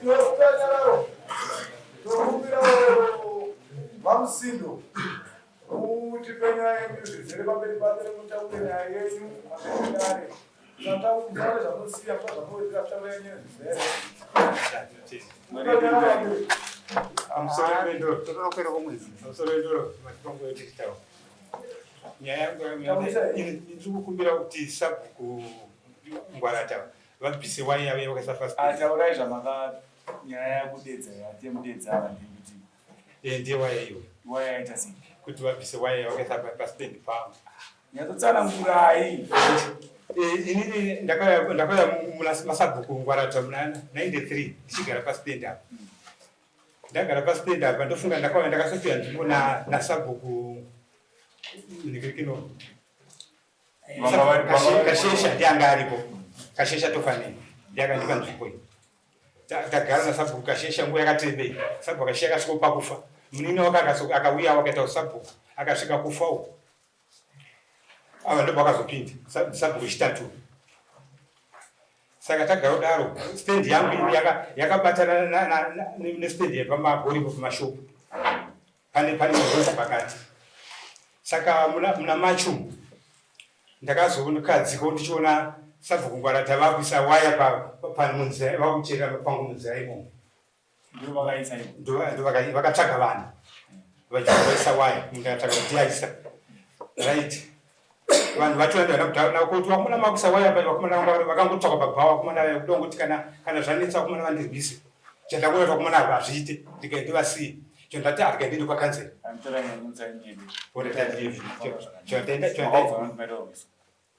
Tinokumbira nyararo. Tinokumbirawo VaMusindo mutipe nyaya yenyu zvizere pamberi padare mutaure nyaya yenyu pamberi pedare. Musataure zvamunosiya musa zvamunowedzera kutaura yenyu zvizere. Pamusoro pendoro. Totokwera kwomwedzi. Pamusoro pendoro matipango yetichitaura. Nyaya yangu ndiri kukumbira kuti sabhuku Ngwarata vabvise waya yavo yavakaisa pasi. Ah, taurai zvamaka nyaya yakudedza yatemudedza ava ndeyekuti Eh, ndiye waya iyoyo. Waya yaita sei? Kuti vabvise waya yavakaisa pastand pangu. Nyatsotsanangurai. Eh, inini ndakauya ndakauya muna masabhuku Ngwarata muna 93 ndichigara pastand apa. Ndagara pastand apa ndofunga ndakauya ndakasopiwa nzvimbo na nasabhuku Nikirikino. Kashesha ndiye anga aripo. Kashesha tofanei ndiye akandipa nzvimbo iyi. Tagara nasabhuku Kashesha nguva yakati rebei. Sabhuku Kashesha akasvika pakufa. Munin'ina wake akauya akaita usabhuku akasvika kufa uko. Ava ndipo akazopinda sabhuku chitatu. Saka tagara kudaro stand yangu ini yakabatana nestand yepamagoripo pamashopu. Pane pane mureza pakati. Saka muna muna Machu ndakazokadzika ndichiona sabhuku Ngwarata vakuisa waya pa pa munzira vakuchera pangu munzira imomo. Ndivo vakaisa ivo. Ndivo vakatsvaga vanhu vachivaisa waya ndakatsvaga kuti aisa right vanhu vacho vanhu vana kuti vakomana makuisa waya pa vakomana vanga vakangotsvaka pabhawa vakomana vaya kuda kungoti kana kana zvanetsa vakomana vandirwise chandakuona kuti vakomana ava hazviite ndikai ndivasiye chandati ah ndikai ndiende kwakanzera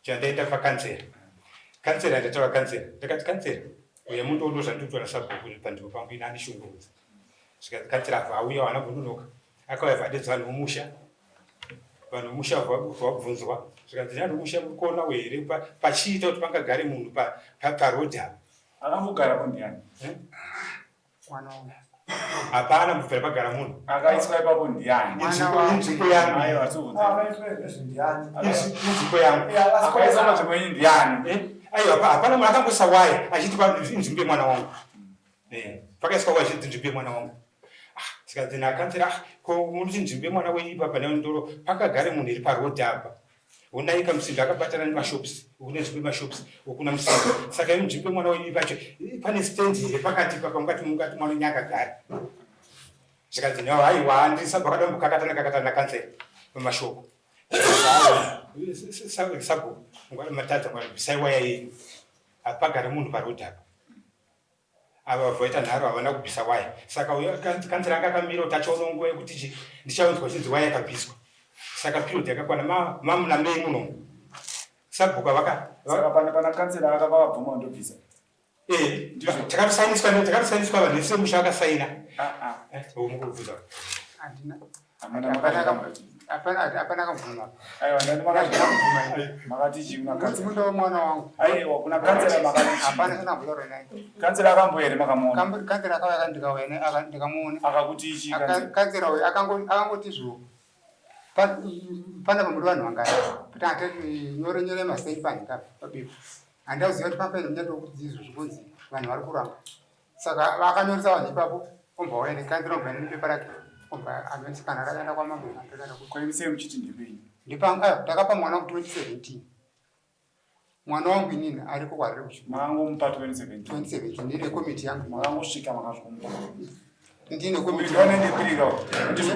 chandaenda kwakanzera kanzera ndataura kanzera ndakati kanzera uya mundondo zvandikutora sabhuku panzvimbo pangu ini andishungurudza zvikanzi kanzera abva auya haana kunonoka Akauya bva adedza vanhu vomusha. Vanhu vomusha vabvunzwa zvikanzi vanhu vomusha muri kuonawo here pachiita kuti pangagare munhu paroad apa. Akambogarapo ndiani? Eh? Hapana mubvira pagara munhu. Akaiswa ipapo ndiani? Inzvimbo yangu. Aiwa, Inzvimbo yangu. Akaiswa panzvimbo yenyu ndiani? Eh? Aiwa, hapana munhu akangoisa waya achiti inzvimbo yemwana wangu. Eh, pakaiswa waya achiti inzvimbo yemwana wangu. Ah, zvikanzi nakanzira ah, ko munoti nzvimbo yemwana wenyu ipapa nendoro pakagare munhu iri paroad apa honai kamusindo akabatana nemashops ukune nzvimbo yemashops ukuna musindo saka iyo nzvimbo yemwana wenyu pacho pane stand here pakati ipapa mungati mungati mwana wenyu akagara zvikanzi no haiwa handisabva kadambokakatana kakatana nakanzera pamashoko sabhuku matadza bvisai waya yenyu hapagare munhu paroad apa Ava vaita nharo havana kubvisa waya saka uyo kanzira anga akamira kuti achaona nguva yekuti chi ndichaunzwa chinzi waya yakabviswa saka period yakakwana mamuna May muno sabhuku vaka saka pana pana kanzira aka vakabvuma kundobvisa eh takatosainiswa takatosainiswa vanhu vese musha vakasaina ah ah eh mukubvunza handina Hapana akabvuma. Aiwa ndani makabvuma. Makati chii kuna kanzera? Munda wemwana wangu. Aiwa kuna kanzera makati chii? Hapana kana kutaura naye. Kanzera akambo here makamuona? Kanzera akauya ndikauya naye ndikamuona. Akakuti chii kanzera? Kanzera uyu akangoti zvo. Pana pamuri vanhu vangani. Kuti atati nyore nyore masenyi panhika pabepa. Handauziva kuti pamwe paine munyati wekuti izvo zvikunzi vanhu vari kuramba. Saka vakanyoresa vanhu ipapo obva wauya nekanzira obva nepepa rake obva anonzi kana rakaenda kwamambo antoenda ku Ko imi sei muchiti ndepenyu? Ndepangu ayo ndakapa mwana wangu 2017 mwana wangu inini ariko kwariri kuchikoro Makangomupa 2017. 2017 ndine komiti yangu Makangosvika makazvikomupa. ndine komiti Uyu ndone ndepirika. Ndizvo.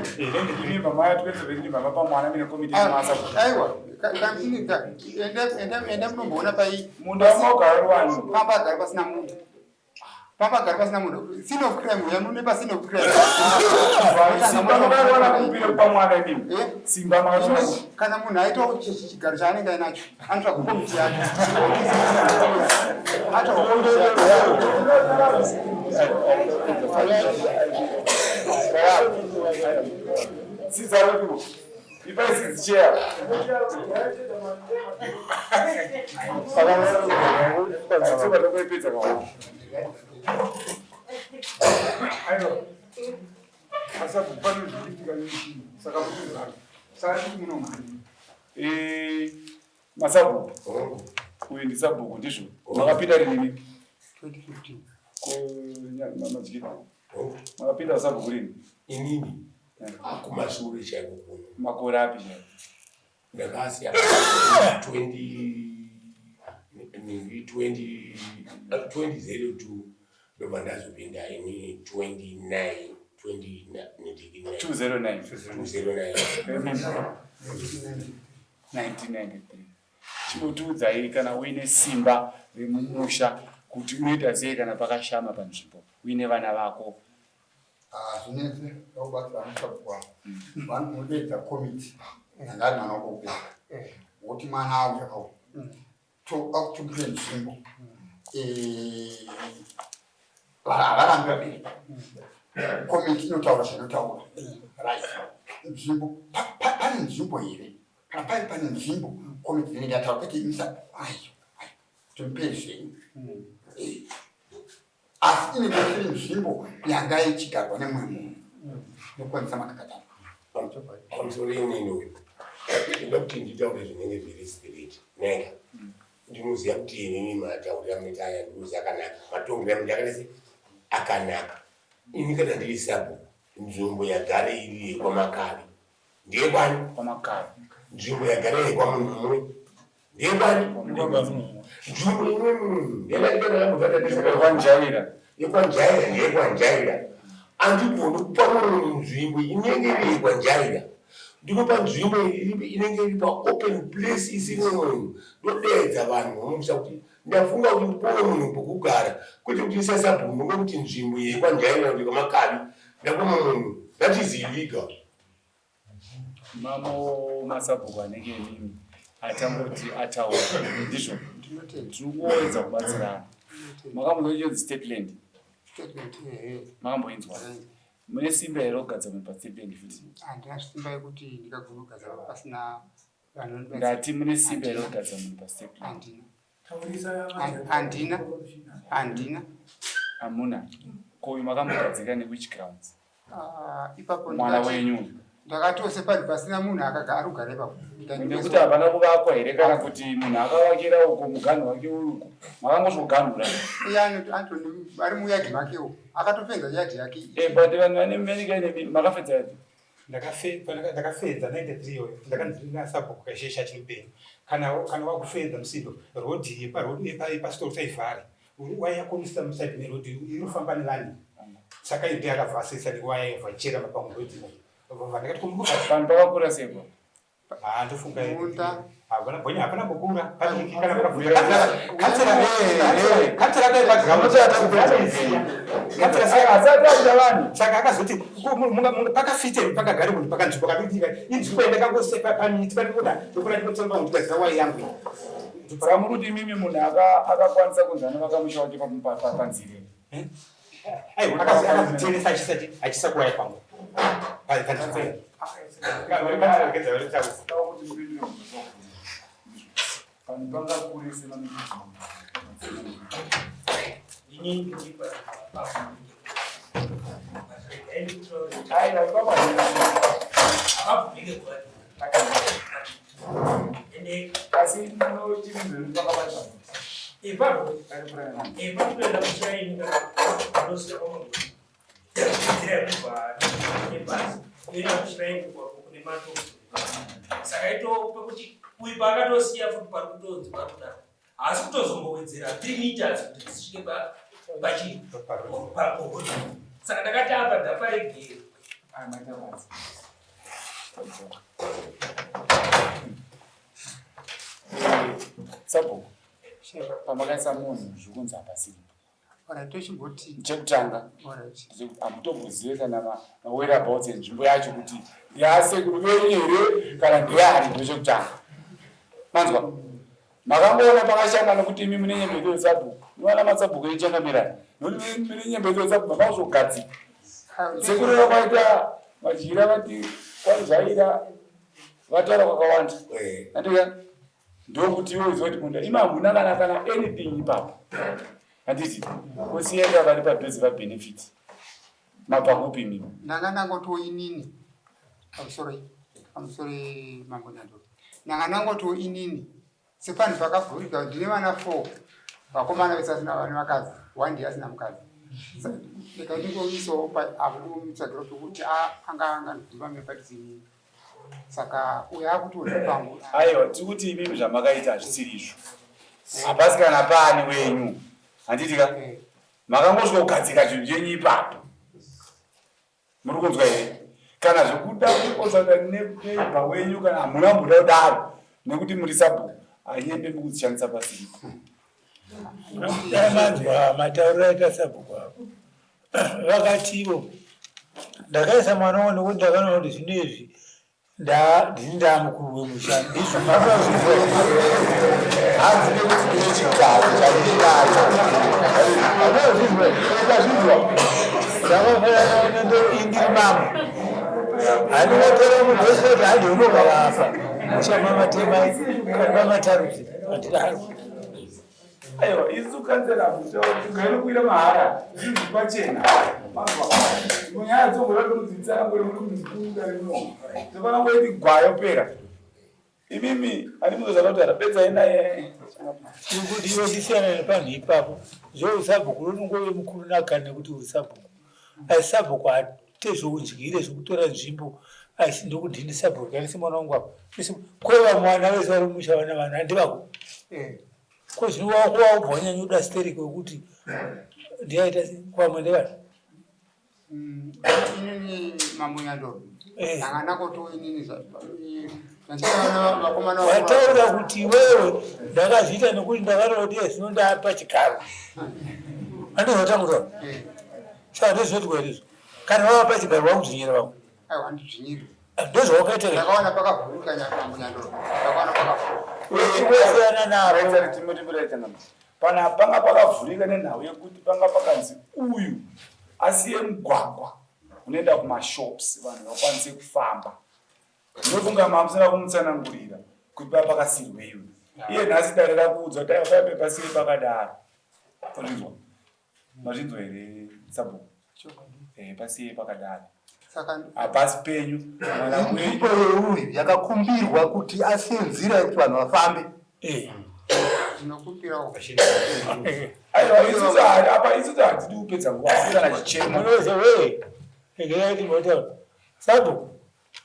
Imi baba 2017 baba pa mwana mine komiti yemasa. Aiwa kamini ka enda enda enda munomboona pai Munda wamogara wani. Pamba agara pasina munhu. Pamba gara pasina munhu. Scene of crime uya mune pa scene of crime. Simba makawana kumbira kupa mwana imimi. Eh? Simba makawana. Kana munhu aita chigaro chaanenge ainacho anotsvaga komiti yake. Atsvaga komiti yake. Siza wedu. Ipai sidzi chair. Tsoka ndokuipedza kawa. Aiwa. Asa kupano zvikuitika nechii saka mutizana. Saka tiri muno mhani. Eh, masabhuku. Uyu ndisabhuku ndizvo. Makapinda rini? 2015. Madyira makapinda usabhuku rini? Inini kumashure chaiko kuno. Makore api chaiko? Ndakasiya 20 20 2002, ndobva ndazopinda ini 29 29. 209? 209. 1993. Chinotiudzai kana uine simba remumusha kuti unoita sei kana pakashama panzvimbo uine vana vako? Hazvinetse akubatsira musabhuku wangu. Vanhu munodeedza komiti yanga ari mwana wako kubereka, wokuti mwana auya kau toda kuti mupe nzvimbo. Havarambi vabereki. Komiti inotaura zvinotaura, right? Nzvimbo pane nzvimbo here? Kana pairi pane nzvimbo, komiti inenge yataura, kwete imisa. Ayo ayo, kuti mupe zvenyu. Asi inenge isiri nzvimbo yanga ichigarwa nemumwe munhu nokukwanisa makakatana. Pamusoro inini uyu ndinoda kuti nditaure zvinenge zviri straight nega. Ndinoziva kuti inini mataurira munoita aya ndinoziva akanaka, matongero amunoita akaita se akanaka. Ini kana ndiri sabhuku, nzvimbo yagara iri yekwaMakavi ndeyekwani? Kwamakavi. Nzvimbo yagara yekwamunhumwe ndeyekwani? Nzvimbo imwe munhu yekwanjaira. Yekwanjaira ndeyekwanjaira. Andigoni kupa munhu nzvimbo inenge iri yekwanjaira. Ndinopa nzvimbo inenge iri paopen place isine munhu. Ndodeedza vanhu vomumusha kuti ndafunga kuti ndipowe munhu pokugara, kwete kuti isasabhuku ndongokuti nzvimbo yekwanjaira kuti kwamakavi ndapa munhu. That is illegal. Mamo masabhuku anenge imimi atangoti ataura ndizvo tiri kuedza kubatsirana. Makambonzwa chinonzi state land? Makamboinzwa? Mune simba here kugadza munhu pastate land futi? Handina simba yekuti ndikagona kugadza pasina vanhu. Ndati mune simba here kugadza munhu pastate land? Handina, handina, handina. Hamuna. Ko uyu makamugadzika newhich grounds? Ah, ipapo mwana wenyu. Ndakatose panhu pasina munhu akagara arikugara ipapo. Nekuti hapana kuvakwa here kana kuti munhu akavakira uko muganhu wake uri uko makangozvoganhura? Iye Antony ari muyadhi makewo, akatofenza yadhi yake. But vanhu vane menike makafenza yadhi? Ndakafenza 93 iyoyo. Ndakanzi nasabhuku Kashesha achiri mupenyu, kana wakufenza musindo rodhi yeparodhi yepasitoro saivhari waya yakomisa musaidi merodhi inofamba nevanhu, saka iyo ndiyakavhasisa newaya yavachera mapango rodhi. Ndakati Vanhu pakakura seko? Ah, ndofunga Munda. Hapana bonya, hapana kukura padiki kana pakabvunza kansela, kansela dai background kansela Asati aita vanhu. Saka akazoti pakafite pakagare munhu pakanzvimbo kabitika inzvimbo yandakangosepa pamiti parikuda ndokura ndinotsomba ndikazira wai yangu. Saka muri kuti imimi munhu akakwanisa kunzi anovaka musha wake panzire? Aiwa, akazviteresa achisati achisa kuwaya kwangu panzvimbo iyi. Vanhu pangakurise. Inini ndiripa Aiwa, ipapo havabvumike kuva ende. Asi munoti munhu pakabata Ipapo ipapitoenda kushrine kana unosvika kwamagoni, nzira yekubva nebhasi inoenda kushrine kune matombo. Saka itope kuti uyu paakatosiya futi pari kutonzi pari kudaro, haasi kutozombowedzera 3 meters kuti dzisvike pachi pagogodhi. Saka ndakati apa ndaparegere. Aya, maita basa. Sabhuku, pamakaisa munhu zvikunzi hapasiripo. Alright, tochimboti Chekutanga, alright. Hamutombozive kana mawhereabouts enzvimbo yacho kuti ndeasekuru venyu here kana ndeyani. Ndochekutanga. Manzwa, makangoona pakashama nekuti imi mune nyembe dzesabhuku, munoona masabhuku echangamirani nokuti mune nyembe dzesabhuku makazogadzika sekureva kwaita Madyira. Vati kwanjaira vataura kwakawanda. Andika ndokuti iwe uziva kuti munda imi hamuna kana anything ipapo, handiti? Kusienda vari padhuze vabenefit. Mabva kupi imimi? Ndanga ndangotiwo inini, pamusoro, pamusoro mambo Nyandoro, ndanga ndangotiwo inini sepanhu pakavhurika ndine vana four, vakomana vese vasina vane vakadzi, one ndiye asina mukadzi. Rega ndingoisawo apo ndingomutsvagira pekuti anga anga ndibvumba mepatizini. Saka uyo akuti uri pangu. Aiwa, tiri kuti imimi zvamakaita hazvisiri izvo. Hapasi kana paani wenyu. Handiti ka? Eh. Makangosvika kugadzika chinhu chenyu ipapo. Muri kunzwa here? Kana zvekuda kukonzana neneighbor wenyu kana hamuna kumboda kudaro nekuti muri sabhuku, hanyembe mukudzishandisa pasiripo. Dai manzwa matauriro aita sabhuku avo. Vakatiwo ndakaisa mwana wangu nekuti ndakaona kuti zvino izvi ndini ndaamukuru wemusha ndizvo hanzi nekuti ndine chigaro chandinacho azvinzwa ndakafanana ndiri mambo handingatora munhu wese kuti handi unogara apa musha mamatema kana mamatarudzi handidaro Aiwa, isu kansela tinokwira mahara zvinhu zviri pachena. Dzimwe nyaya dzogona kudzidzisana ngori muri muzikuru muno. Tofana ngoiti gwayo pera. Imimi ani muzozvakutaura pedzai naye. Kuti iwe ndisiyana nepanhu ipapo zvousabhuku unongove mukuru nakani nekuti uri sabhuku asi sabhuku haite zvoundyire zvokutora nzvimbo asi ndokuti ndini sabhuku kanise mwana wangu apa kweva mwana vese vari mumusha vana vanhu handivako Eh. Ko zvino wako wakubva wanyanya kuda stereki wekuti ndiyaita kwamwe ndevanhu mm, inini mambo nyandoro eh. ndanga ndakoto inini vakomana wataura kuti iwewe ndakazviita nekuti ndakataura kuti zvino ndapa chigaro andizvatangura eh. saka ndozvinoitwa here izvo kana wava pachigaro wakudzvinyira vamwe aiwa andidzvinyiri ndozvawakaita ndakaona pakavhurika nyambo nyandoro ndakaona pakavhurika navo pana panga pakavhurika nenhau yekuti panga pakanzi uyu asiye mugwagwa unoenda kumashops vanhu vakwanise kufamba ndofunga mamusina kumutsanangurira kuti paa pakasirwe iwe iye nhasi dare rakuudza kuti aiwa paipe pasiye pakadaro ozvinzwa Mazvinzwa here sabhuku? Eh, pasiye pakadaro. Hapasi penyu. Mwana wenyu. Nzvimbo yeuyu yakakumbirwa kuti asiye nzira yekuti vanhu vafambe. Eh. Ndinokumbirawo. Aiwa isusu apa isusu hatidi kupedza nguva asi kana chichemo. Munozo we. Regerai timbotaura. Sabhuku.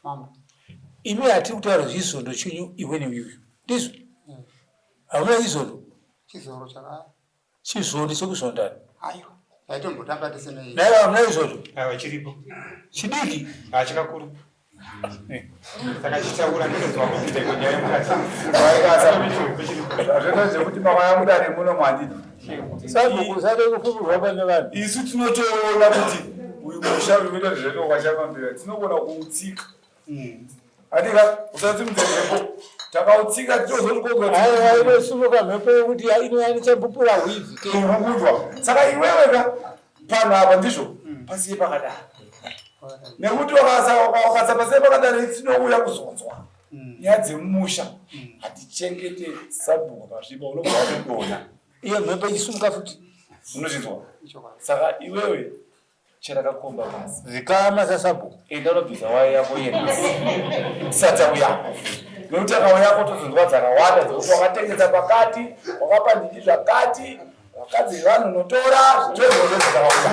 Mama. Imi hatiri kutaura zvizondo chenyu iwe neuyu. Ndizvo? Hamuna chizondo? Chizoro chaka Chizondi chekuzondana. Aiwa. Taitombotamba tese nei. Naiwa hamuna izvozvo. Aiwa chiripo. Chidiki. Ah chakakura. Saka chitaura ndinonzwa kupinda iko nyaya yemukadzi. Zvakaita zvekuti makauya mudare muno mwandidi. Sabhuku usade kufumurwa pane vanhu. Isu tinotoona kuti uyu musha uri kuita zvezveko kwachafambira tinogona kuutsika. Andika usasimudze mhepo. Takautsika tinozotikogaiwa inosimuka mhepo yekuti inoyanichambupura hwizi. Kurukudzwa. Saka iwewe ka panhu apa ndizvo mm. pasiye pakadaro. Nekuti wakasa pasiye pakadaro tinouya kuzonzwa. Mm. Nyaya dzemumusha mm. hatichengete sabhuku pasviba unobva watodonha. Iyo mhepo ichisimuka futi. Unozvinzwa? Saka iwewe Chera kakomba pasi. Zikama sasabhuku. Enda unobvisa waya yako yenhasi. Tisati auyako. Nekuti akauyako tozonzwa dzakawanda dzekuti wakatengesa pakati, wakapa ndindi zvakati, vakadzi vevanhu unotora, zvoizvozvo dzakawanda.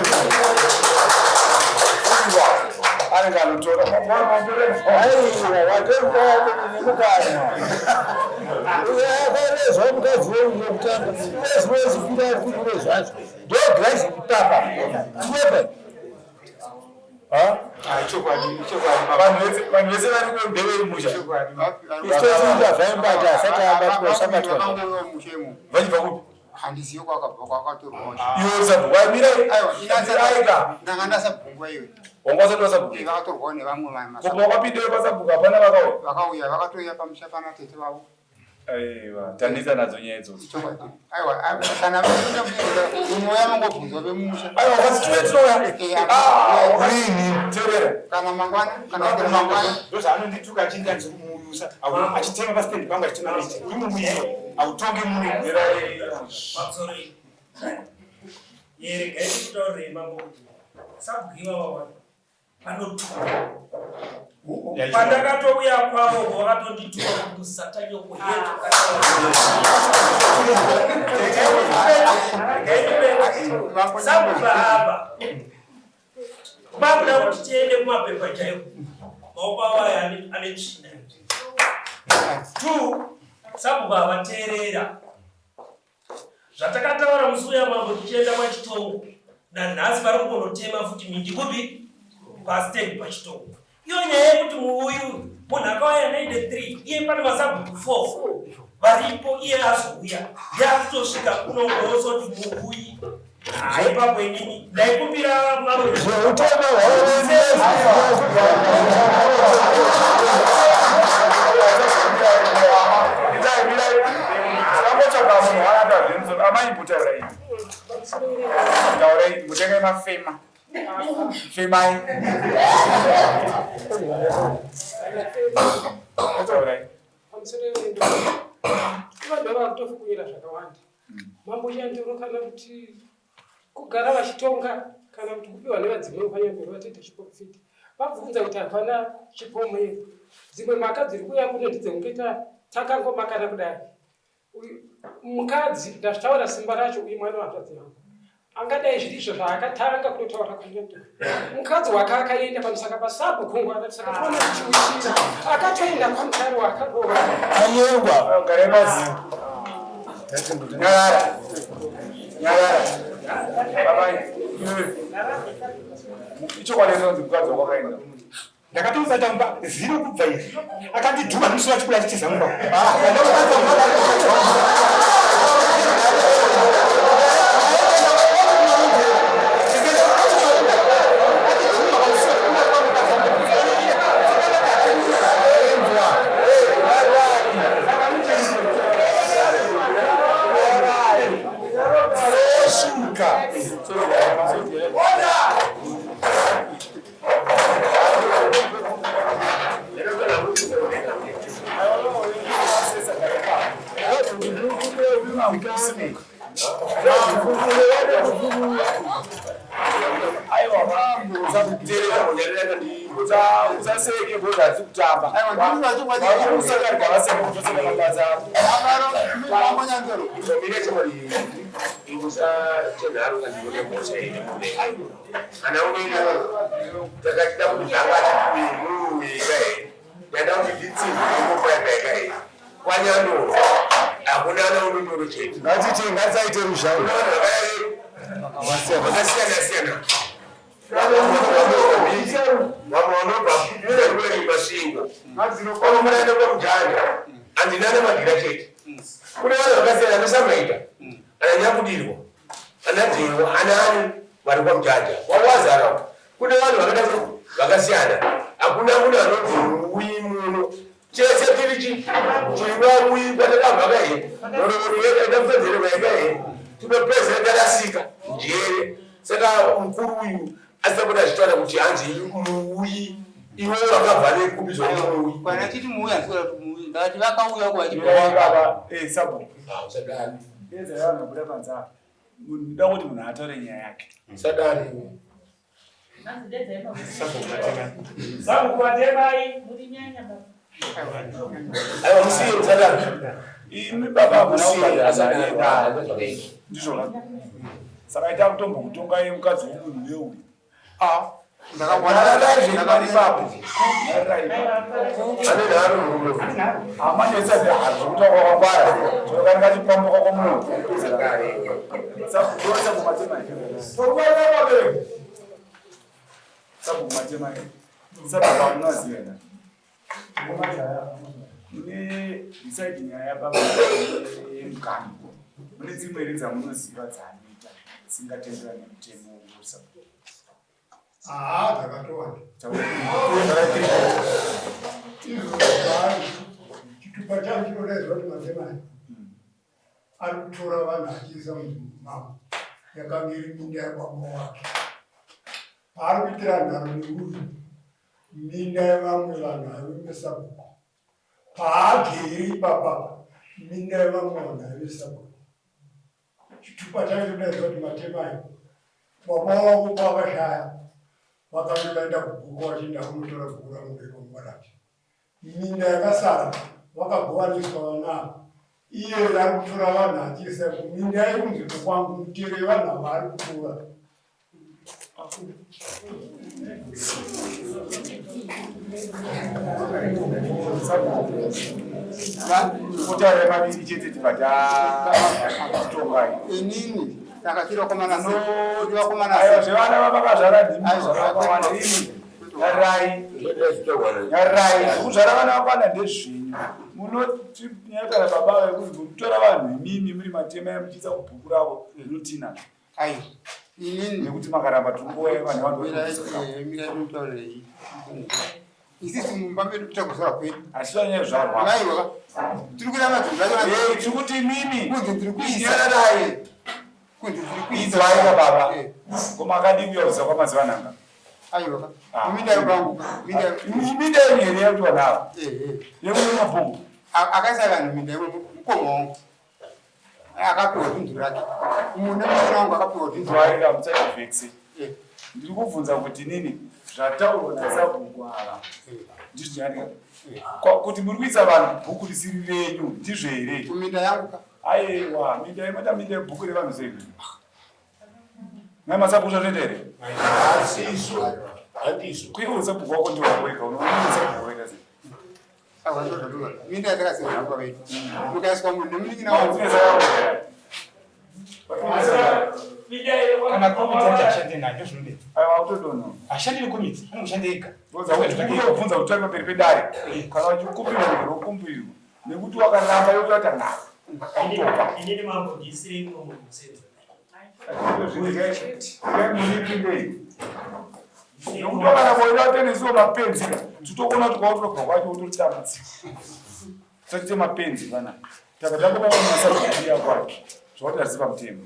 Anenge anotora. Aiwa, watorwa nemukanwa. Uyakarezwa mukadzi weuyo kutanga. Wezi wezi kura kuri zvacho. Ndogirazi ipapa. Chiwepa. Ha? Ah, chokwadi, chokwadi. Vanhu vese vanhu vese vari kumberi musha. Chokwadi. Istozinda zvaimbata asati abatwa usabatwa. Vachibva kupi? Handizivi kwakabva kwakatorwa. Iwe usabva. Wamira aiwa aika. Ndanga ndasabhungwa iwe. Wanga usati wasabhuku. Vakatorwa nevamwe vanhu. Kubva wakapinda pasabhuku hapana vakauya. Vakauya vakatouya pamusha pana tete vavo. Aiwa, tanetsa nadzo nyaya idzodzo. Aiwa, kana munouya mangobvunzwa vemusha. Aiwa, kasi tuye tinouya. Eh, ah, rini? Tevera. Kana mangwana, kana kana mangwana. Ndozvaanondituka achinzi andisi kumuyusa. Achitema pastendi pangu achitema miti. Uri mumuyiwa. Hautonge muno. Pamusoro iyi. Yeregai ndikutaurire mambo kuti sabhuku ivava wani. Vanotuka. Pandakatouya kwavo vakatondituka kuti musatanyoko yetu. Sabhuku apa. Vakuda kuti tiende kumapepa chaiko. Maoko avo aya ane tsvina. Two, sabhuku havateerera. Zvatakataura musi uya mambo tichienda kwaChitongo nanhasi vari kungonotema futi miti kupi pastand paChitongo. Iyo nyaya yekuti muuyu munhu akauya 93 iye pane masabhuku 4 varipo iye azouya yakutosvika kunongozoti muuyi haipapo inini ndaikumbira mambo Zveutano Amai mbotaurai. Taurai mbotengai mafema. Femai. Taurai. Pamusoro wendo. Vanhu vava kutofukunyira zvakawanda. Mambo Nyandoro kana kuti kugara vachitonga kana kuti kupiwa nevadzimu vekwaNyandoro vatoita chiprofita. Vabvunza kuti hapana chipomero. Dzimwe mhaka dziri kuuya kuno ndedzekungoita takangomakana kudai. Mukadzi ndazvitaura simba racho uyu mwana wahanzvadzi yangu. Angadai zviri izvo zvaakatanga kutotaura kwaNyandoro. Mukadzi wake akaenda pamusaka pasabhuku ngwana saka toona kuchiuchira. Akatoenda kwaMutare wakaroora. Anyengwa. Garai pasi. Nyarara. Nyarara. Baba. Ichokwadi chinonzi mukadzi wako akaenda. Ndakatomubata mumba zero kubva iri. Akandidhuma nemusi wachibuda achitiza mumba. Shuka. Usaseke bhozi hatisi kutamba. Usakarga vaseke kutoseka mabasa ako. Ana unoenda takachida kuti zvangatiuika ndada kuti nditsinzirikopaikaika kwanyandoro hakuna ana unondoro chete. Ngatite ngatisaite ruzha. Kuna vanhu vakasiyana siyana, vamwe vanobva kure Masvingo, vamwe munaenda kwamujanja, handina nemagira chete. Kune vanhu vakasiyana, anasamaita, ana Nyakudirwa, ana Dhewa, ana ani vari kwamujanja wawazara. Kune vanhu vakada vakasiyana, hakuna munhu anonzi muui muno. Chese tiri chi tiri vaui kwatakabva kahe nhoroondo yedu yaida kutedzererwa yakahe tinopedzera tarasika njere. Saka mukuru uyu asina achitaura kuti hanzi muui, iwe wakabva nekupi zvamuui? Kana chiti muuya handisi kuti muuya, ndakati vakauya Mirai baba, eh sabhuku. Usadani. Dedza vanhu vabuda panze apa. Ndoda kuti munhu ataure nyaya yake. Usadani. Sabhuku vatemai. Aiwa, musiye, usadani. Imi baba hamuna Musiye, kubhadhara mari asadaro. yedare. Ndizvo ka? Saka ita kutombokutongai mukadzi wemunhu uye uyu. Ah, Nyararai zvenyu pari ipapo. Nyararai ipapo. Ane nharo murume. Hamanetsa zvekutaura kwakangwara. Zvinokanika chipambuka kwamunhu. Sabhuku sabhuku matema. Tokubaira vabereki. Sabhuku matema. Sabhuku hamunaziva na. Mune beside nyaya yababa yemukana. Mune dzimwe here dzamunoziva dzaanoita dzisingatenderani nemutemo wesabhuku? Haa, dzakatowanda. Izvo zvaari chitupa chacho chinodaidzwa kuti matemai ari kutora vanhu achiisa munzvimbo mavo yakanga iri minda yababa wake. Paari kuitira nharo neuyu, minda yevamwe vanhu haive mesabhuku. Paagere ipapapa, minda yevamwe vanhu haive sabhuku. Chitupa chacho chinodaidzwa kuti matemai. Baba wavo pavashaya. Vakange vaenda kubhuku vachienda kunotora bhuku rangu rekwamwarati. Minda yakasara vakagovaniswa vana ava. Iye ari kutora vanhu achiisa kuminda yekunzvimbo kwangu mitero yevanhu ava ari kutora. Kutaura maviri chete tibva tatongai. Inini saka tiri vakomana tiri vakomana Aiwa zvevana vavakazvara ndimi zvakawanda imi. Nyararai. Nyararai. Kuzvara vana vakawanda ndezvenyu. Munotinyatara baba vekuti munotora vanhu imimi muri matema emuchiisa kubhuku ravo munotina. Aiwa. Inini nekuti makaramba tiri vanhu vanhu mirai mutaurei. Isisi mumba medu kutakuzvara kwedu. Asi zvanyanya zvarwa. Aiwa. Tiri kuramba zvinhu zvacho. Eh, tiri kuti imimi. Kunzi tiri kuisa. Nyararai. Kunzi tiri kuisa. Inzwaika baba. Ko makadii kuuya kuziva kwamazuva nanga? Aiwa. Minda yepangu. Minda. Minda yenyu here yakuti vanhu ava? Eh eh. Yemune mabhombo. Akaisa vanhu minda yemukoma wangu. Akapiwa dundu rake. Mune mwana wangu akapiwa dundu rake. Inzwaika musaivhekse. Ndiri kubvunza kuti nini zvataurwa nasabhuku ava ndizvo nyarika kuti muri kuisa vanhu bhuku risiri renyu ndizvo here? Kuminda yangu ka. Aiwa minda yemata minda yebhuku revanhu sei? Nhai masabhuku zvazvoita here? Handizvo. Handizvo. Kuiwe usabhuku wako ndiwo wega unoona usabhuku wega sei? Minda yatakasiyana baba vedu. Mukaiswa munhu nemunin'ina wangu. Kana komiti yacho ashande nayo ndozvinonetsa. Aiwa autodonha. Ashandi nekomiti anoshanda ega. Unobvunza kuti tori pamberi pedare kana uchikumbirwa rokumbirwa nekuti wakaramba yokuita nharo. Autopa. Inini mambo ndiisirei mumwe munhu musenza. Nekuti wakana kuenda tenesiwo mapenzi titokuona kuti kwautobva kwacho utori dambudziko. Tisati mapenzi pana. Taka tangopa masabhuku kwake. Zvawati hazisi pamutemo.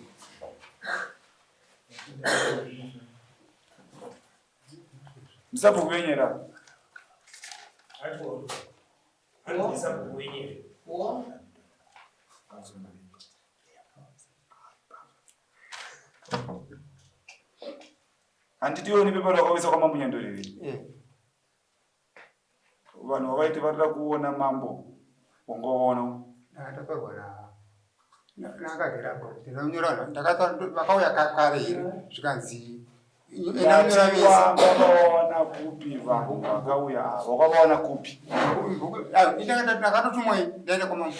Musabhuku wenyera. Handiti iwe une pepa rakawisa kwamambo Nyandoro here? Eh. Vanhu vavaiti varida kuona mambo wangovaona. Ndakataurwa na nakagera apo kuti ndanyora ndakataura vakauya kare here zvikanzi enda unyora vese. Wakavaona kupi vanhu vakauya ava? Wakavaona kupi? Ndakatotumwa ndaenda kwamambo.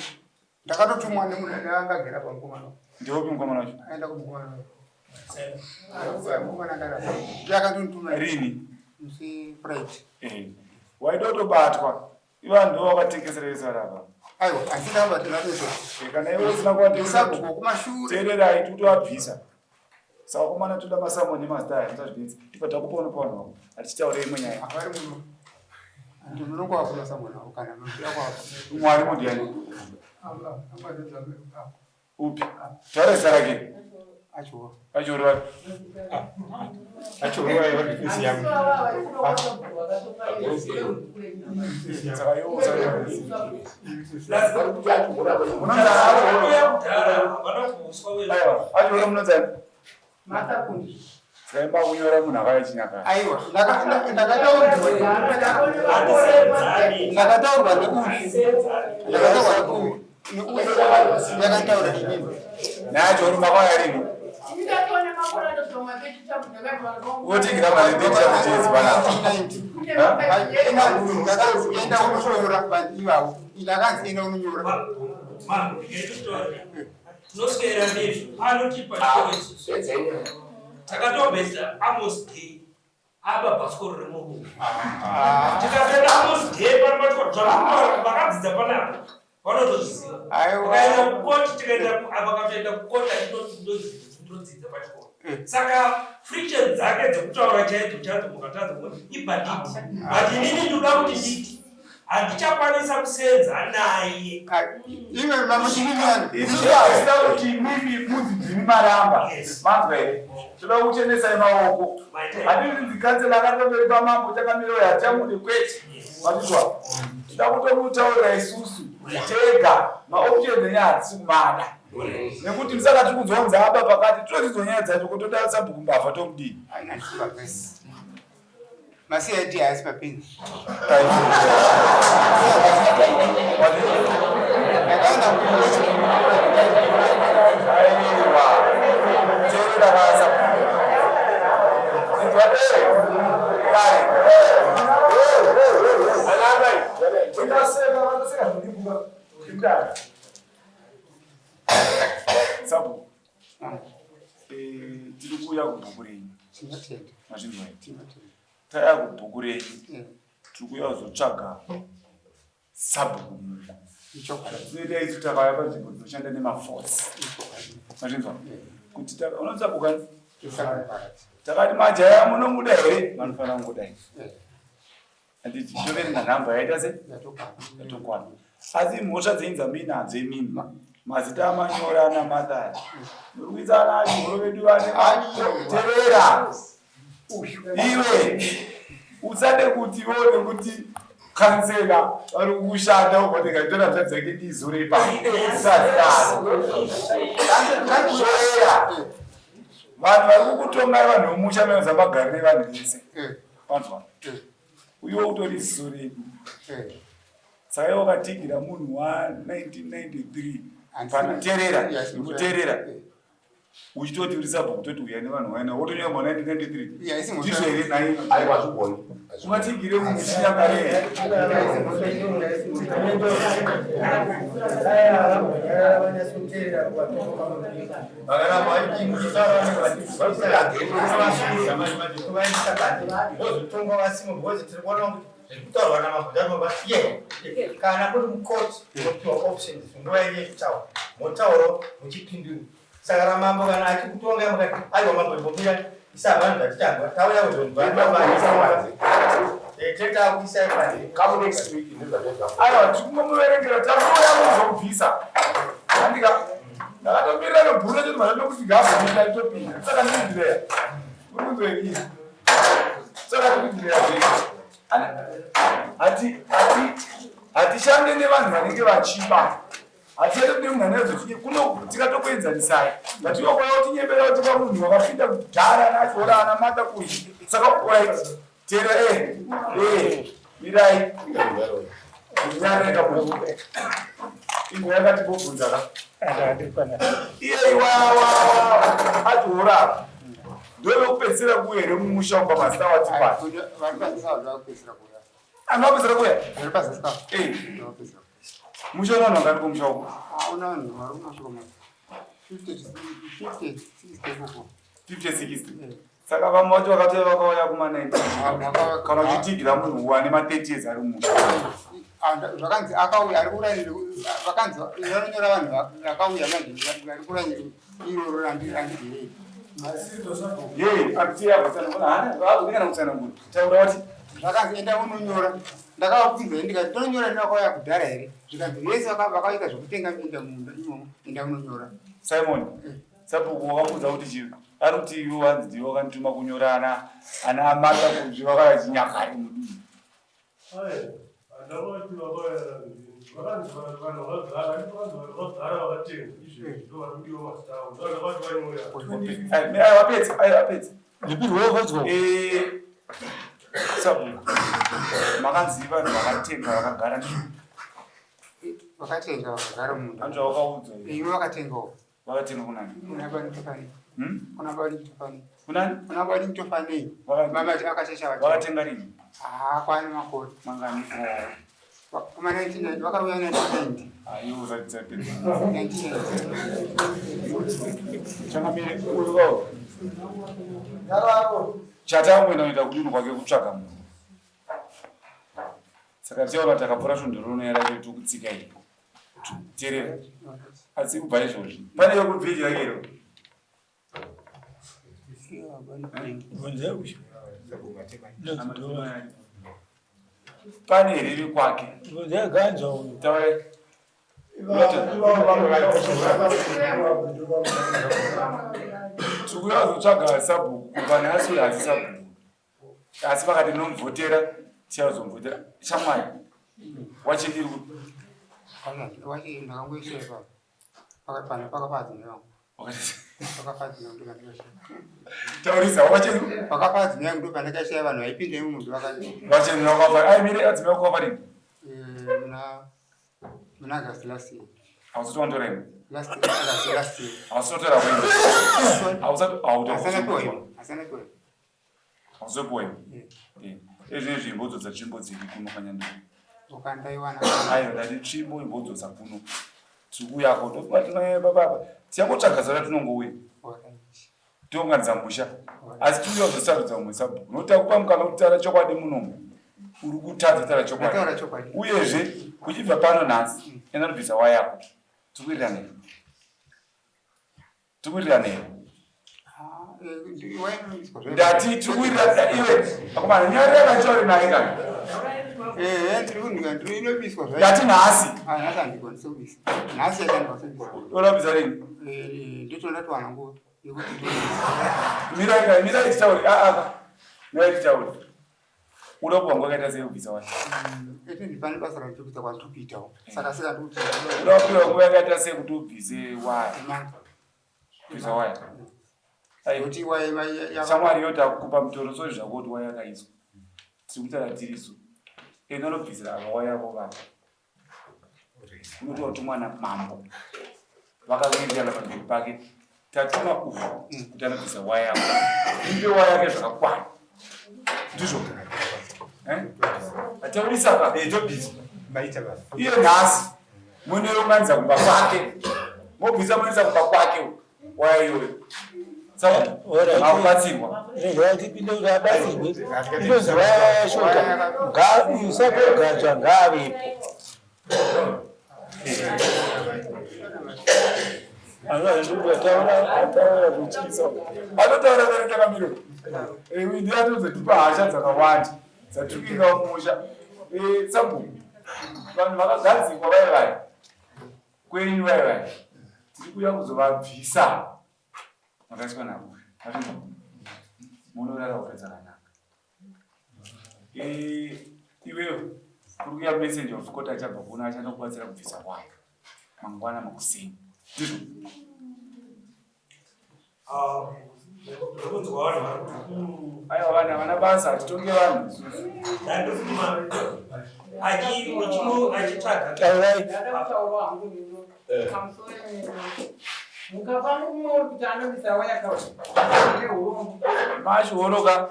Ndakatotumwa nemunhu akagera pamukomana. Ndeupi mukomana wacho? Aenda kumukomana wacho. Mukomana akarapa. Ndiye akatondituma. Rini? Musi Friday. Eh. Waida kutobatwa. Ivo ndivo vakatengesera vese vari apa. Aiwa, asi ndakabatira vese. Eh, kana iwe usina kuvatengesera. Sabhuku kumashure. Teererai tikutovabvisa. Saka vakomana toda masamoni nemazita aya musazvinetsa. Tibva takupa unopa vanhu vako. Hatichitaure imwe nyaya. Avari muno. Ndi munongo masamoni avo kana munoda kwavo. Mwari mundiani? Upi? Taura zita rake. Achiwo. Achiwo wapi? Achiwo wapi vari yangu. Saka iwe Achiwo munonzani? Saka imba kunyora munhu akauya chinyakare. Aiwa, ndakataurwa neuyu. Ndakataurwa neuyu. Neuyu yakataura inini. Nacho uri makauya rini? Wotingira mari ndecha kuchezi panapa. Enda unonyora vanhu ivavo. Ndakanzi enda unonyora. Tinoswera ndizvo anotipa chikoro isusu takatobvesa Amos Day aba bhasikoro remurungu tikatoenda Amos Day pano pachikoro zvakutaura vakadzidza panapa vanotozviziva tikaenda kukoti tikaenda vakatoenda kukoti achitodzidza pachikoro saka friction dzake dzekutaura chaidzo chaidzo mukatadza kuona ibhanditi but inini ndinoda kuti nditi handichakwanisa kusenza naye Isu hatina kuti imimi munzi ndimi maramba. Manzwa here? Toda kuchenesai maoko. Hatidi kunzi kansela akati pamberi pamambo chakamira uyo hatichamude kwete. Mazvizwa? Toda kutomutaurira isusu tega maoptions enyu hatisi kumada. Nekuti musaka tiri kunzwa kunzi aba pakati todzidzwa nyaya dzacho kotoda sabhuku mbavha tomudii? MaCID haasi mapenzi. Ndakaenda Aiwa. Teerera basa. Inzwa eh. Kare. Anamai, tikaseka vakaseka zvinodibuka. Ndikudaro. Sabu. Eh, tiri kuuya kubhuku renyu. Tinotenda. Mazvinzwa here? Tinotenda. Tauya kubhuku renyu. Mm. Tiri kuuya kuzotsvaga sabhuku mungu. Ichokwadi. Tinoita isu takauya panzvimbo dzinoshanda nemaforce. Ichokwadi. Mazvinzwa? Kuti unotsvabuka Isakuparadza. Takati majaya munomuda here? Vanofanira kungodai. Eh, Handiti toverenga nhamba yaita se? yatokwana. Yatokwana. Asi mhosva dzenyu dzamuinadzo imimi. Mazita amanyora ana Martha. Muri kuisa ana achihoro vedu vane tevera. Iwe usade kuti ione kuti kansela vari kushanda ubva ndikatora mhosva dzake ndizore ipapo. Usadaro. Tevera. Vanhu vari kukutongai vanhu vemusha menoza magariro evanhu vese. Eh, Vanzwa. eh, Uyo utori ziso redu. eh. Saka iwe wakatigira munhu wa 1993 Handisi- panoteerera Yes, nekuteerera eh. uchitoti uri sabhuku kutoti uya nevanhu vaina wotonyora ma 1993 Yeah, isi mhosva. ndizvo here nai Aiwa, hazvigoni. ungatigire munhu chinyakare here vozotonga vasimo because tiri kuona kuti zviri kutaurwa namabvunzanova ye kana kuri mukoti mopiwa options nguva yenyu yekutaura motaurawo muchipindura saka ramambo kana achikutonga mukati aiwa mambo imbomira isa vanhu zvatichanzwa tauya kuzonzwa tetakuisai panze. Come next week ndizvatoita. Aiwa, tikungomuverengera takuuya kuzobvisa andika ndakatomirira nebhuru racho mazvatokuti gabvisa itopinda saka ndindireya uri kunzwa saka tikudireya zvese hati hati hatishande nevanhu vanenge vachiba hatiende kune munhu ane kuno tikatokuenzanisai ngativakwaya kutinyembera kuti pamunhu wakapinda kudhara anachiora ana mata kuzhi saka right tera e e mirai nyareka munhu ingo yakati bobvunza ka iye iwawa atiora ndovekupedzisira kuuya here mumusha umba mazita watipani Vari pazasi avo ndovakupedzisira kuuya. anopedzisira kuuya Vari pazasi avo. Eh. Ndovakupedzisira. Musha una vanhu vangani kumusha uko? Ah, una vanhu vari kumasvika ma 50 50 60 ikoko. 50 60. Eh. Saka vamwe vacho vakatouya vakauya kuma 90 Ah, kana uchitigira munhu wane ma 30 years ari mumusha. Ah, zvakanzi akauya ari kuraini vakanzi vanonyora vanhu vakauya manje vari kuraini iroro randigirei. Ye akuti akutsanangura hana vakuringana kutsanangura taura wati Zvakanzi enda unonyora. Ndakavabvunza ndikati tononyora nevakauya kudhara here? Zvikanzi vese vakaita zvekutenga minda mumunda imomo enda unonyora. Simon sabhuku wakamuudza kuti chii ari kuti iwe wanzi ndiwe wakandituma kunyora ana ana amata kuzvi vakauya chinyakare mudunhu. Ndakati vakanzi vanhu vakagara vakanzi vanhu vakagara vakatenga izvezvi ndo vari kudiwa mazita avo ndo ndakati vanyora. Aiwa apedza aiwa apedza. Ndipirwe Eh, sabhuku makanzi vanhu vakatenga vakagara Vakatenga vakagara mumunda. anzva wakaudzwa here? Iwe vakatengawo. Vakatenga kunani? Kuna bani tofani. Hmm? Kuna bani tofani. Kunani? Kuna bani tofani. Mama ati akachesha vatenga. Vakatenga rini? Ah, kwane makore. Mangani? Kuma 1990 vakauya 1990. Aiwa usadzapedza. 1990. Changamire uyu wawo. Chatangoenda kuita kudini kwake kutsvaga munhu. Saka tichaona takapfuura svondo rino racho tikutsika iyi. Teerera. Asi kubva izvozvi. Pane yekubviji yake iro. Pane here vekwake? Bvunzai uyu. Taurai. Tikuya kuzotsvaga sabhuku kubva nhasi uyu hasi sabhuku. Asi vakati nomuvhotera tichazomuvhotera. Shamwari wachindiri kuti Wachi ndakangoisha ipapo. Pakapana pakapadzi nevangu. Taurisa wacheni. Vakafa adzimai yangu ndopandakashaya vanhu vaipinda imomo ndovakati. Wacheni wakafa. Ai mire adzimai wakafa rini? Eh, muna muna August last year. Hausati wanditora imwe? Last August last year. Hausati watora imwe? Hausati Asana piwa imwe. Asana piwa imwe. Hauzopiwa imwe? Eh. Ezvinezvi imbodzodza tsvimbo dziri kuno kanyandura. Ukandaiwana. Aiwa ndati tsvimbo imbodzodza kuno. Tiri kuuyako tofunga tinoye baba apa. Tiyangotsvaga zara tinongouya. Tounganidza musha. Asi tiuya kuzosarudza umwe sabhuku. Nokuti takupa mukana wekutaura chokwadi munomu. Uri kutadza kutaura chokwadi. Uyezve uchibva pano nhasi enda unobvisa waya yako. Tiri kuwirirana here? Tiri kuwirirana here? Ndati tiri kuwirirana iwe. Akomana nyaya yakataure naye kana. Ndati nhasi. Urabvisa rini? Mirai mirai titaure. Ah ah. Mirai titaure. Uda kupa nguva yakaita sei kubvisa wacho? Pane basa randiri kuita kwandiri kuitawo. Saka saka ndikuti Uda kupiwa nguva yakaita sei kuti ubvise waya? Kubvisa waya. Kuti waya Shamwari yoti akukupa mutoro sori zvako kuti waya yakaiswa. Tiri kutaura tirisu. Enda unobvisira ava waya yavo vana. Unotoa kuti mwana mambo. Vakawirirana pamberi pake. Tatuma uyu kuti anobvisa waya yako. Ipe waya yake zvakakwana. Ndizvo. Eh? Ataurisa pa. Eh, tobvisa. Maita basa. Iye nhasi munounganidza kumba kwake. Mobvisa munoisa kumba kwake waya iyoyo. Saka makubatsirwa. Rega tipinde kuti abatsirwe. Inonzi waya yashota. Usapogadzwa ngaavepo. Anotaura kare takamira. Ndiye atozotipa hasha dzakawanda dzatiri kuinda kumusha. Sabhuku, vanhu vakagadzikwa vaya vaya kwenyu vaya vaya tiri kuuya kuzovabvisa makaiswa navo munorara hope dzakanaka. Iwewe kuri kuya messenger of court achabva kuno achanokubatsira kubvisa waya mangwana makuseni ndizvo aiwa vanhu havana basa hatitonge vanhu isusu Machioroka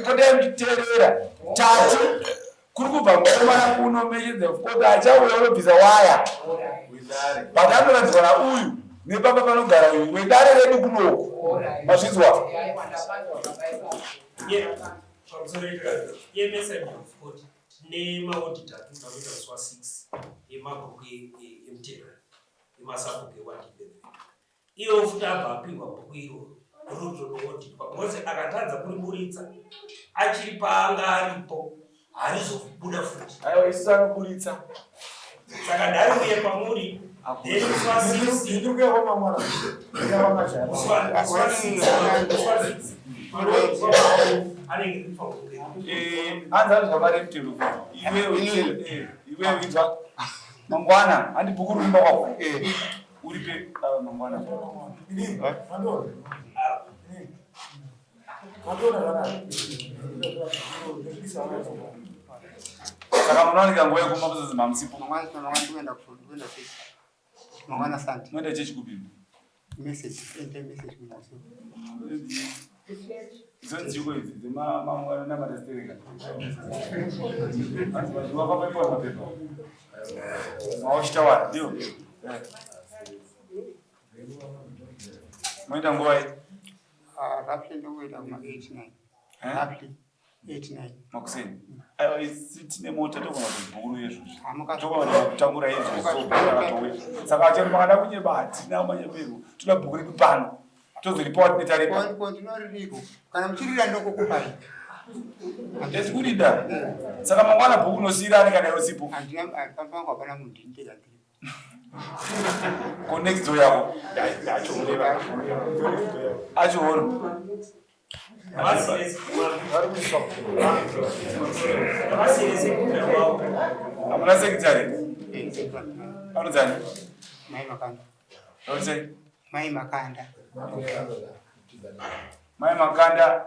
potai muchiteerera tati kuri kubva mukomana kuno mechedza achauya unobvisa waya but anoratidzwa nauyu nepamba panogara uyu wedare redu kunoku mazvinzwa Tine maodita atinoda kuita musi wa 6 emabhuku emutero emasabhuku eward 11. Iwo futi abva apihwa bhuku iroro rinotonooditwa because akatadza kuriburitsa achiri paanga aripo harizobuda futi. Aiwa isu anoburitsa. Saka ndariuye pamuri then musi wa 6 Ndiri kuya kwamamwana. Kuya kwamajaya. musi wa 6 musi wa 6 anenge Eh, hanzi anzwa mari yemutero iwewe eh, iwewe inzwa mangwana handi bhuku riri kumba kwako eh, uripe ah, mangwana saka munowanika nguva yekumba muzozi mamusipo Mangwana Sunday. Munoenda chechi kupi? Message, enter message kunaso. Dzonziko idzi dzemamangwana namatastereka. Hanzi vanhu vakapaipa mapepa. Mawachitawara ndio. Moenda nguva iyi? Ah, roughly ndokuenda kuma 8 9. Roughly. 89 makuseni aiwa isi tine mota togona kubhuru izvozvi togona kutangura izvozvi saka chero makada kunyeba hatina manyebero toda bhuku redu pano tozoripawa tine taripa ndinoririko kana muchirira ndokukupai ndezi kurida saka mangwana bhuku unosiirani kana iwe sipo handina pampangu hapana munhu ndinitega ndiri ko next door yako achiona Hamuna secretary? Anonzani? Mai Makanda. Anonzani? Mai Makanda. Mai Makanda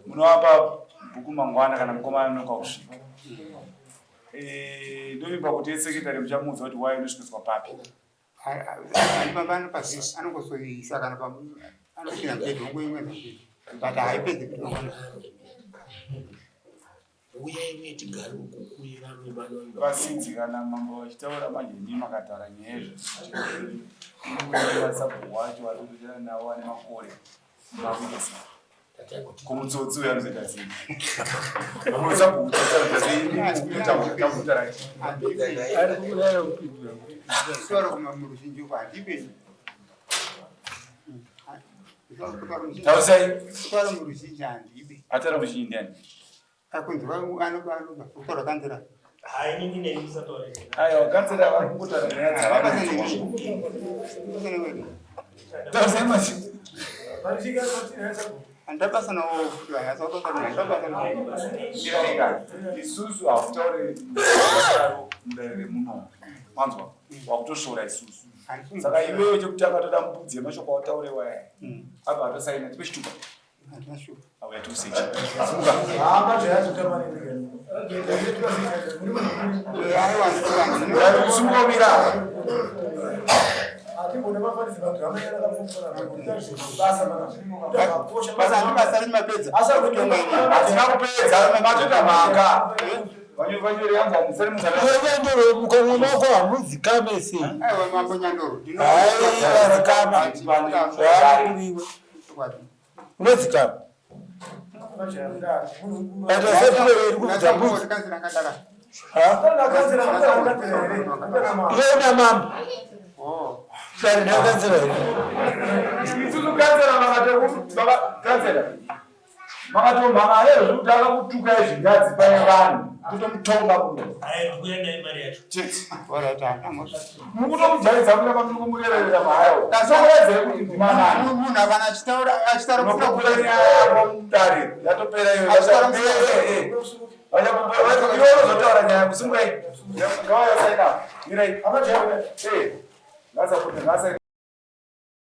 munovapa bhuku mangwana kana mukomana anonoka kusvika. Eh, ndovimba kuti yesekretary muchamuudza kuti wai inosvikiswa papi. Andipamba anopaziva anongozoisa kana anopinda mubhedhi wongoimwe mubhedhi but haipedzi kuti mangwana. Uyai uye tigare uku kuye vamwe vano. Vasidzi kana mambo vachitaura manje imi makataura nyaya izvo wacho vari nawo ane makore makuita sei kumutsotsi uyo anozoita sei Tausai. Atara muzhinji ndiani? Aiwa, kanzera vari kungotaura nyaya dzavanonzwa. Tausai machi. Isusu hakutaure mudare remuno. Manzwa? Wakutoshora isusu. Saka iwewe chekutanga toda mbudzi yemashoko autaure waya. Apa atosaina tipe chitupa. Auya tiusechi. Simuka. Simuka umira. Hatina kupedza matoita mhaka. Nyandoro mukanwa mako hamudzikame sei? Aiwa, zvaakuriwe. Unodzikama. Aita sekuru iri kubvunza mbudzi. Iwe una mambo. Dare ndakakanzera here? Isusu kanzera makatokanzera. Makatomhangara here zvekuti akakutukai zvingadzi pane vanhu kutomutonga kuno. Mukutomujaidza kuda pamuri kumureverera mahaya. Tasokuredzei kuti ndimanani. Munhu akana achitaura achitaura Unopopera nyaya yako mudare yatopera iwe. Iwe unozotaura nyaya kusimukai. Ngavaya saina. Mirai. Eh. Ngasapote ngasaina.